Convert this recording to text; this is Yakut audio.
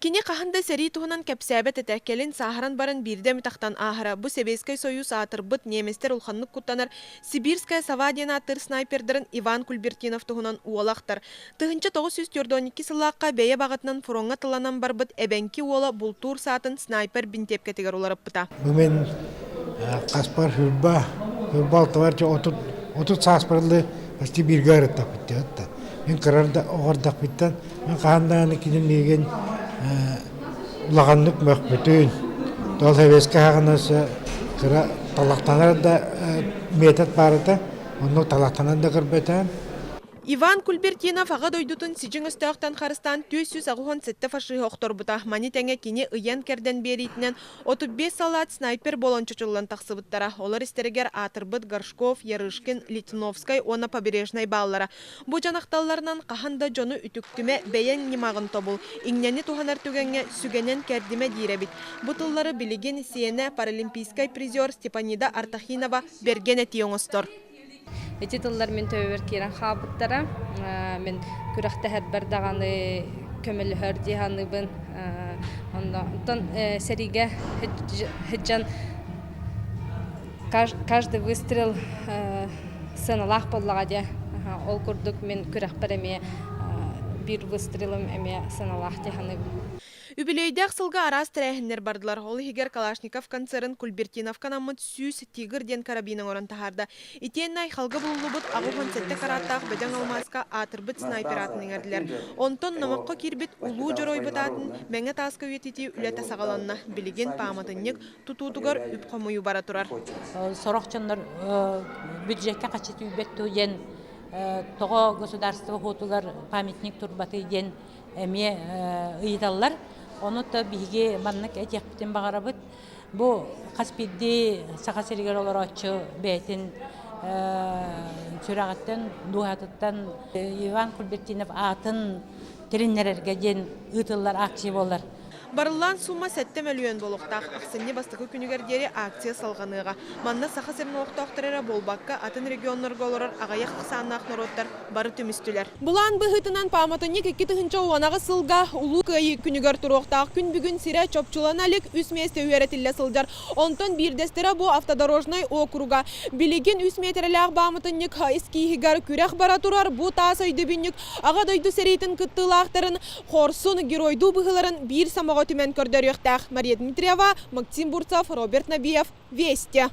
Кини хаһан да сэрии туһунан кэпсээбэт этэ, кэлин сааһыран баран биирдэ эмит ахтан ааһара. Бу Сэбиэскэй Сойуус аатырбыт, немецтэр улаханнык куттанар Сибирская сова диэн ааттыыр снайпердарын Иван Кульбертинов туһунан уола ахтар. 1942 сыллаахха бэйэ баҕатынан фроҥҥа тылланан барбыт эбэҥки уола бултуур саатын снайпер бинтиэпкэтигэр уларыппыта. Бу мин хаспар хурба, хурба алтыбар 30 сааспар почти бииргэ ырыттахпыт. Мин кырар да оҕордохпуттан Мин хаһан даҕаны кини миигин улаханнык мөхпүтүн, ол сэбиэскэй саҕана өссө кыра талахтанар да метод баар этэ, оннук талахтанан да көрбөтөм. Иван Кульбертинов Аҕа дойдутун сидьиҥ өстөөхтөн харыстаан 487 фашиһы охторбута. Маны тэҥэ кини ыйан-кэрдэн биэриитинэн 35 саллаат снайпер буолан чочуллан тахсыбыттара. Олор истэригэр аатырбыт Горшков, Ярышкин, Литиновскай уонна Побережнай бааллара. Бу дьон ахталларынан хаһан да дьону үтүктүмэ, бэйэҥ ньымаҕын тобул, иҥнэни туһанар түгэҥҥэ сүгэнэн кэрдимэ диир эбит. Бу тыллары билигин сиэнэ паралимпийскай призер Степанида Артахинова бэргэн этии оҥостор. Ити тыллар мин төбөбөр киирэн хаалбыттара. Мин күрэхтэһэрбэр даҕаны көмөлөһөр дии саныыбын. Онтон сэриигэ сылдьан каждый выстрел сыаналаах буоллаҕа дии. Ол курдук мин күрэхпэр эмиэ биир выстрелым эмиэ сыаналаах дии саныыбын. Үбүлүөйдээх сылга араас тэрээһиннэр бардылар. Ол иһигэр Калашников концерын Кульбертиновка анаммыт 100 «Тигр» диэн карабин оҥорон таһаарда. Итиэннэ айхалга булуллубут 87 карааттаах бөдөҥ алмааска аатырбыт снайпер аатын иҥэрдилэр. Онтон номоххо киирбит улуу дьоруойбут аатын Мэҥэ тааска үйэтитии үлэтэ саҕаланна. Билигин пааматынньык тутуутугар үп хомуйуу бара турар. Сорох дьоннор бюджекка хаччы тиийбэт дуу диэн тоҕо государство уһуутугар памятник турбатый диэн эмиэ ыйыталлар. Ону то биһиги маннык этиэхпитин баҕарабыт. Бу хас биирдии Саха сиригэр олорооччу бэйэтин сүрэҕиттэн, дууһатыттан Иван Кульбертинов аатын тилиннэрэргэ диэн ыытыллар акция буолар. Барыллаан сумма 7 мөлүйүөн буолуохтаах. Ахсынньы бастакы күнүгэр диэри акция салҕаныаҕа. Манна Саха сирин олохтоохторо эрэ буолбакка, атын регионнарга олорор аҕыйах ахсааннаах норуоттар бары түмүстүлэр. Былаан быһыытынан пааматынньык 2018 сылга Улуу Кыайыы күнүгэр туруохтаах. Күн бүгүн сирэ чопчулана илик, үс миэстэ үөрэтиллэ сылдьар. Онтон биирдэстэрэ бу автодорожнай округа. Билигин үс миэтэрэлээх пааматынньык эскииһигэр күрэх бара турар. Бу таас өйдөбүнньүк Аҕа дойду сэриитин кыттыылаахтарын хорсун геройдуу быһыыларын биир сомоҕо түмэн көрдөрүөхтээх. Мария Дмитриева, Максим Бурцев, Роберт Набиев, Вести.